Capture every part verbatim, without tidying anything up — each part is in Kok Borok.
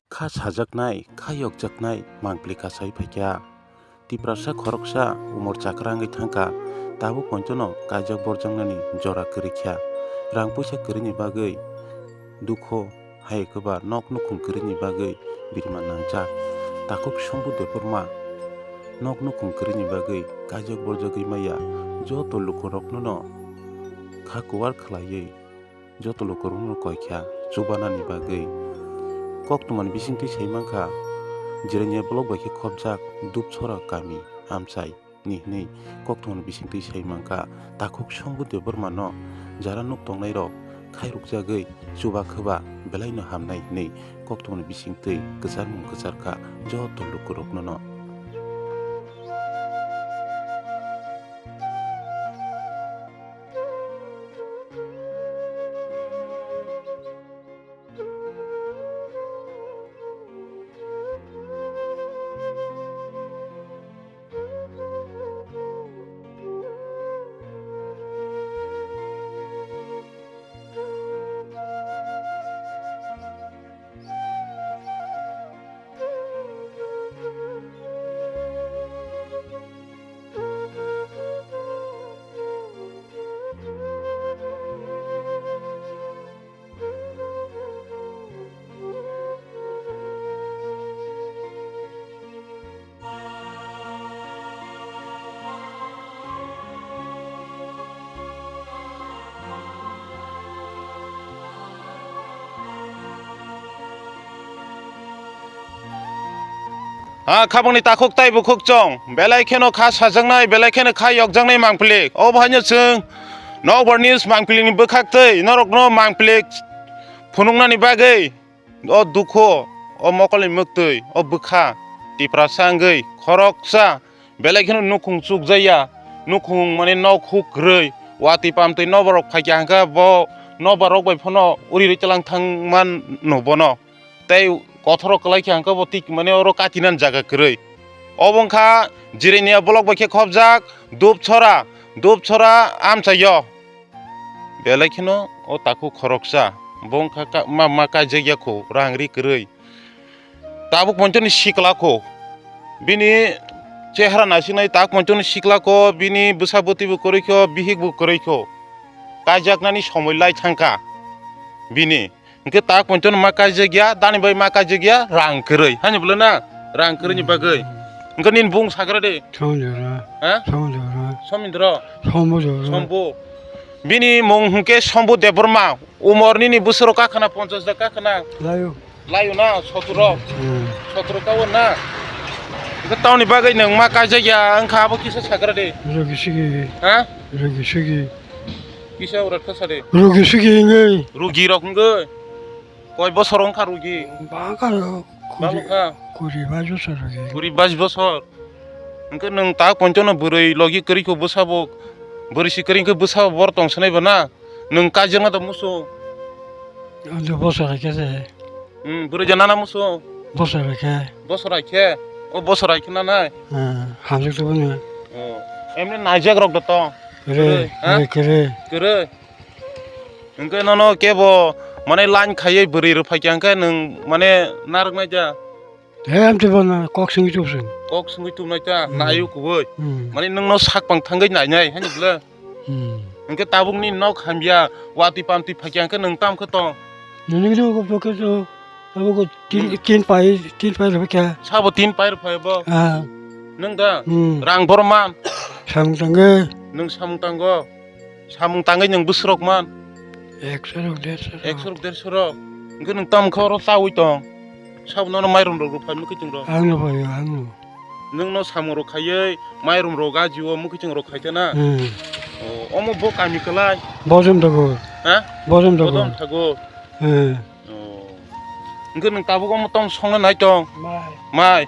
Kha sajaknai, kha yokjaknai mangpili kasai phaikha. Tiprasa khoroksa umor chakra wngwi thangkha, tabuk ponthono kaijak borjaknani jora kwrwi kha. Rang puisa kwrwini bagwi dukho, hai khe ba nok nukhung kwrwini bagwi birma nangjak. Takhuk Shambhu Debbarma nok nukhung kwrwini bagwi kaijak borjagwi maya, joto lukuroknono kha kuwar khlaiwi joto lukurokno koi kha chubanani bagwi. Koktwmani bisingtwi sai mankha, Jirania block bai khe khopjak Dupchora kami amchai ni hwnwi koktwmani bisingtwi sai mankha. Takhuk Shambhu Debbarmano jara nuk tongnairok khairokjagwi chuba khwba belaino hamnai hwnwi koktwmani bisingtwi kwcharmung kwcharkha joto lukuroknono. Ha, khabangni takhuk tai bukhuk chong, belai kheno kha sajaknai, belai kheno kha yokjaknai mangpili. O bahaino chwng nokbar news mangpilini bwkhaktwi norokno mangpili phunuknani bagwi o dukho, o mokolni mwktwi, o bwkha Tiprasa wngwi khoroksa belai kheno nukhung chukjaya, nukhung mane nok huk kwrwi, watwi pamtwi noborok phaikha hwnkhe bo nobarok bai phano uri rwi tlang thangmano bono. Tei kothoro kwlai khe hwnkhe bo tik mane oro katinani jaga kwrwi. Obo wngkha Jirania block bai khe khopjak Dupchora, Dupchora amchaio. Belai kheno o takhuk khoroksa, bo wngkha ka-, ma, ma kaijakya kho, rang ri kwrwi. Tabuk pontoni sikla kho, bini chehra naisinai tak pontoni sikla kho, bini bwsa bwtwi bo kwrwi kho, bihik bo kwrwi kho. Kaijaknani somoi lai thangkha bini. Hwnkhe tak pontoni ma kaijakya, dani bai ma kaijakya, rang kwrwi. Hani bwlwi na? Rang kwrwini bagwi. Hwnkhe nini bung sagra de. Somondro. Ha? Somondro. Somindro. Somondro. Sombu. Bini mung hwnkhe Sombu Debbarma. Umor nini bwswrok kakhwna ponchash da kakhwna. Layo. Layo na sotoro. Hmm. Sotoro kawo na. Hwnkhe tamoni bagwi nwng ma kaijakya wngkha abo kisa sagra de. Rogi sigi. Ha? Rogi sigi. Kisa urat kha sade. Rogi sigi wngwi. Rogi rok wngwi. Koi bosor wngkha rogi? Bangkha rok. Bangkha. Kuri, kuri bais bosor rogi. Kuri bais bosor. Hwnkhe nwng tak ponchono bwrwi logi kwrwi kho bwsabo. Bwrwi si kwrwi hwnkhe bwsabo bor tong swnai bo na. Nwng kaijakna da musu. Ando bosor hai khe se. Hmm, bwrwi ja nana musu. Bosor hai khe. Bosor hai khe. O bosor hai khe nanai. Hmm, hamjak tubuni. Oh. Emni naijak rok da to. Kwrwi, kwrwi, ha? Kwrwi, kwrwi. Kwrwi. Hwnkhe nono kebo mane line khaiwi bwrwi rwphai kha hwnkhe nwng mane narwknai da? Hem tei bono kok swngwi tubswng. Kok swngwi tubnai ta, hmm, naio kubui. Hmm. Mane nwngno sakpang thangwi nainai, haino bwle? Hmm. Hwnkhe tabukni nok hamya, watwi pamtwi phaikha hwnkhe nwng tamo khe tong? Nini khe tong, kok tong khe tong. Tabuk tin, hmm, tin pai, tin pai rwphai kha. Sabo tin pai rwphai bo? Ah. Nwng da? Hmm. Rang boro man? Samung tangwi. Nwng samung tango? Samung tangwi nwng bwswrok man? Ekso rok, derso rok. Ekso rok, derso rok. Hwnkhe nwng tamo khe oro chaui tong? Sabo nono mairum rok rwphai mwkhwtwng rok? Ang no bai, ang no. Nwng no samung rok khaiwi mairum rok ajio mwkhwtwng rok khai ta na? Hmm. O, omo bo kami kwlai? Bojom dogo. Ha? Bojom dogo. Bodom thago. Hmm. O. Hwnkhe nwng tabuk omo tong songna nai tong? Mai. Mai.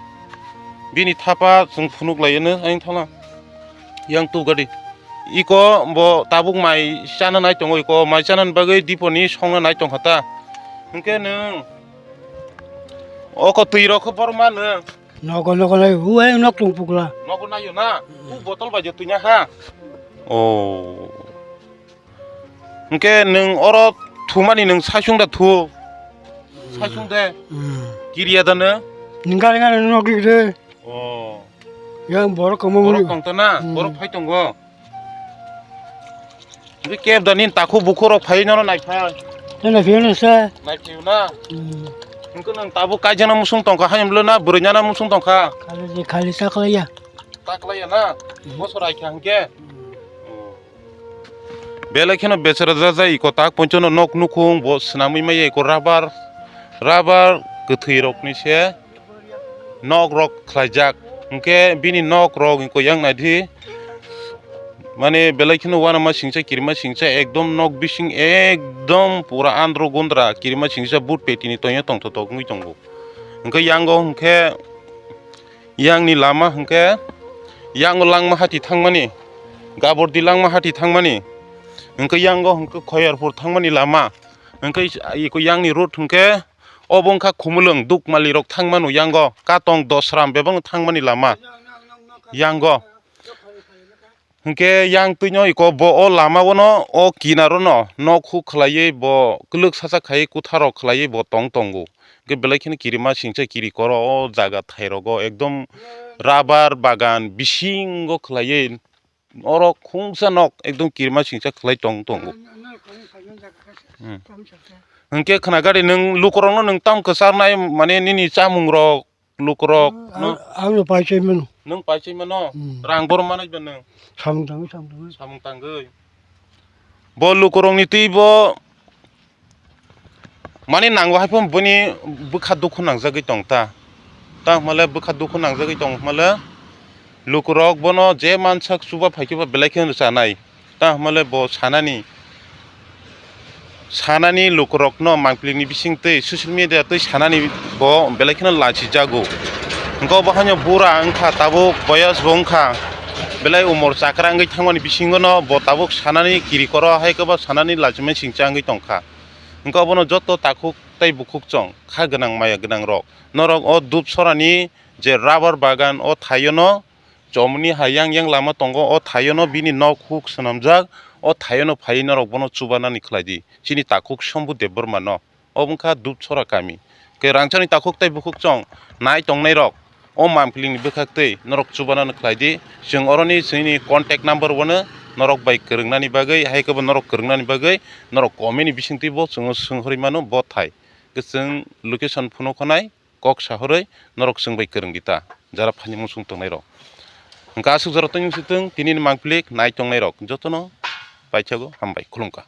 Bini thapa chwng phunuk lai no, ayang thangla. Yang tu gadi. Iko bo tabuk mai chana nai tongo, iko mai chana ni bagwi diponi songna nai tongkha ta. Hwnkhe nwng oko twi rok khe bor ma nwng? Nogo, nogo nai, uai nok tong pukla. Nogo naio na? U botol bai je twi na ha? O. Hwnkhe nwng oro thumani nwng saichung da thu? Saisung de. Hmm. Kiriya da no? Ningkar ngar nok rik de. Oh. Yang borok kamo borok muni. Tong ta na? Hmm. Borok phai tongo. Bi kep da nin takhu bukhu rok phai no nai phai. Nai phai no sa. Nai phai na. Hmm. Nungkhe nang tabuk kaijana musung tongkha hayam le na bwrwi nyana musung tongkha. Khali je khali saklaiya. Taklaiya na? Bosor ai kha hwnkhe? Belai kheno bechara jajai iko tak ponchono nok nukhung bo swnamwi maya iko rubber, rubber kwthwi rokni se nok rok khlaijak. Hwnkhe bini nok rok iko yang naidi. Mane belai kheno uanama singcha kirima singcha ekdom nok bising ekdom pura andro gondra kirima singcha but petini tongya tongthotok wngwi tongo. Hwnkhe yango hwnkhe Yang ni lama hwnkhe, yang o Langmahati thangmani, Gabordi Langmahati thangmani, hwnkhe yang o hwnkhe Khoyarpur thangmani lama, hwnkhe iko yang ni road hwnkhe obo wngkha Khumulwng, Dukmali rok thangmano yang o, Katong, Dosram bebak thangmani lama yang o. Hwnkhe yang twino iko bo o lama o no, o kinaro no nok huk khlaiwi bo kwlwk sasak khai kwthar rok khlaiwi bo tong tongo. Hwnkhe belai kheno kirima singcha kiri koro o jaga thai rogo ekdom rubber bagan bisingo khlaiwi oro khungsa nok ekdom kirima singcha khlai tong tongo. Hmm. Hwnkhe khna gari nwng lukurokno nwng tamo kwcharnai mane nini chamung rok lukurok, hmm, no? Ang, ang no paichai mano. Nwng paichai mano? Hmm. Rang bor manai ba nwng? Samung tangwi, samung tangwi. Samung tangwi. Bo lukurokni twi bo mani nango hai phano bini bwkha dukhu nangjagwi tong ta. Ta hwnmale bwkha dukhu nangjagwi tong hwnmale lukurok bono je mansak chuba phaikhe ba belai kheno rwchanai. Ta hwnmale bo sanani, sanani lukurokno mangpilingni bisingtwi social media twi sanani bo belai kheno lachijago. Hwnkhe bo haino bura wngkha, tabuk boyos bo wngkha, belai umor chakra wngwi thangmani bisingono bo tabuk sanani kiri koro hai khe bo sanani lachimai singcha wngwi tongkha. Hwnkhe obono joto takhuk tei bukhuk chong kha gwnang maya gwnang rok, norok o Dupsorani je rubber bagan o thaiono chomoni hai yang yang lama tongo, o thaiono bini nok huk swnamjak, o thaiono phaiwi norok bono chubanani khlai di. Chini takhuk Shambhu Debbarma no. Obo wngkha Dupsora kami. Khe rangchakni takhuk tei bukhuk chong nai tongnai rok o mangpilingni bwkhak twi norok chubanani khlai di. Chwng oroni chini contact number bono norok bai kwrwngnani bagwi, hai khe bo norok kwrwngnani bagwi norok comment ni bisingtwi bo chwng swng horwi mano bo thai. Khe chwng location phunuknai kok sahorwi norok chwng bai kwrwng di ta, jara phaini muchung tongnai rok. Hwnkhe aswk jora tongwi si tong, tini ni mangpili nai tongnai rok jotono paithago hambai, khulumkha.